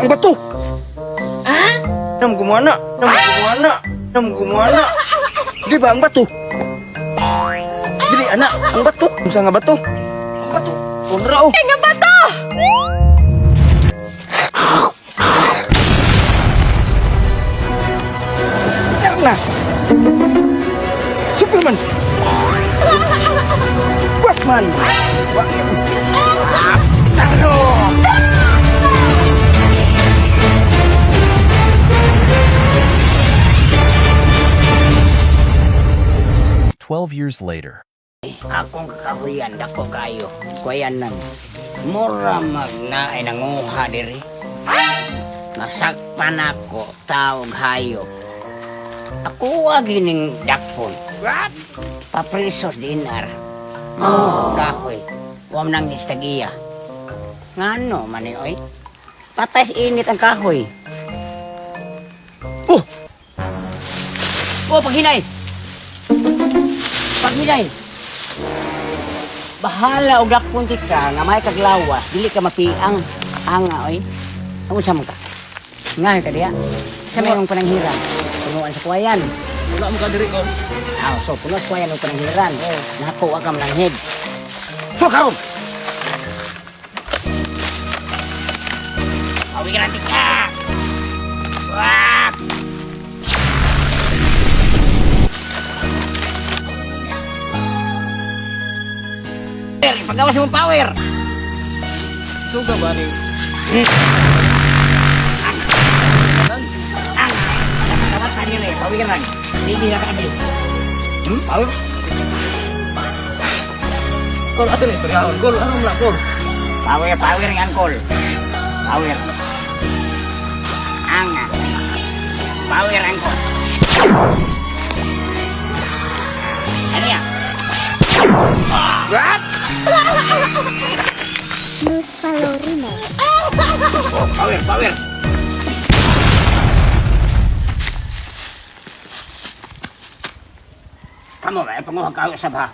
Ang bato! Ah? Nam gumana, nam gumana, nam gumana. Di ba ang bato? Dili ana, ang bato. Unsa nga bato? Ang bato. Unra oh. Nga bato! Na. Superman. Batman. Taro. 12 years later. Akong kakahuyan, dako kayo. Kuyan nan. Mura magna ay nanguha diri. Masakpan ako, tawag hayop. Ako gining dakpon. What? Paprisos dinar. Oh, kahoy. Huwag nang istagiya. Ngano man ni oy? Patay sa init ang kahoy. Oh! Oh, paghinay! Paghinay! Bahala og dakpon ti ka nga may kaglawas, dili ka mapiang anga oy. Ang unsa man ka? Ngayon ka diha. Sa may imong pananghiran. Punuan sa kuwayan. Wala mo ka diri ko. Ah, so puno sa kuwayan og pananghiran. Nako wa ka mananghid. So karon. Awi ka na ka. Wah! Pagawas mong power. Suga ba ni? Ang nakakawatan nila eh, pawiran. Hindi na kaagi. Power? Kol ato ni istorya. Kol ano man kol? Power, power yung angkol. Power. Ang. Power angkol. Ano yan? What? Buffalo Remix. Oh, power, power. Kamu, ay panguha kayo sa ba?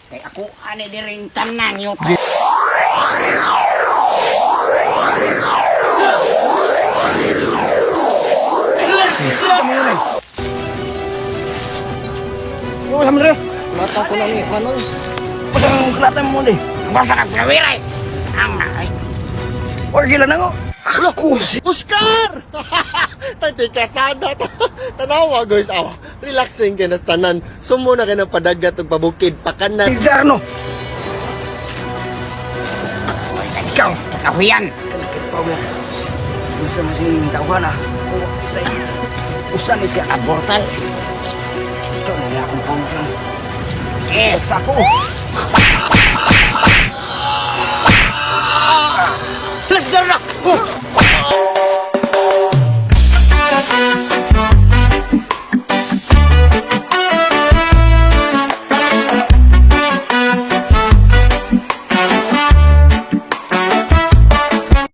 Kay ako, ani diring tanan yung. Wala mo diri. Mata ko na ni Manong. Pasang klatan mo ni. Basta kang pinawiray! Ang ay, Or gila na ko. Ako si Oscar! Tati kasada ta. Tanawa guys awa. Relaxing kay nas tanan. Sumo na kay ng padagat ug pabukid pakanan. Igarno. ikaw, kakahuyan! Power. Unsa man sing tawhan ah. Sa usa ni siya Abortal! Ito na niya akong power lang. Eh, Sa ako. Flash na! Oh!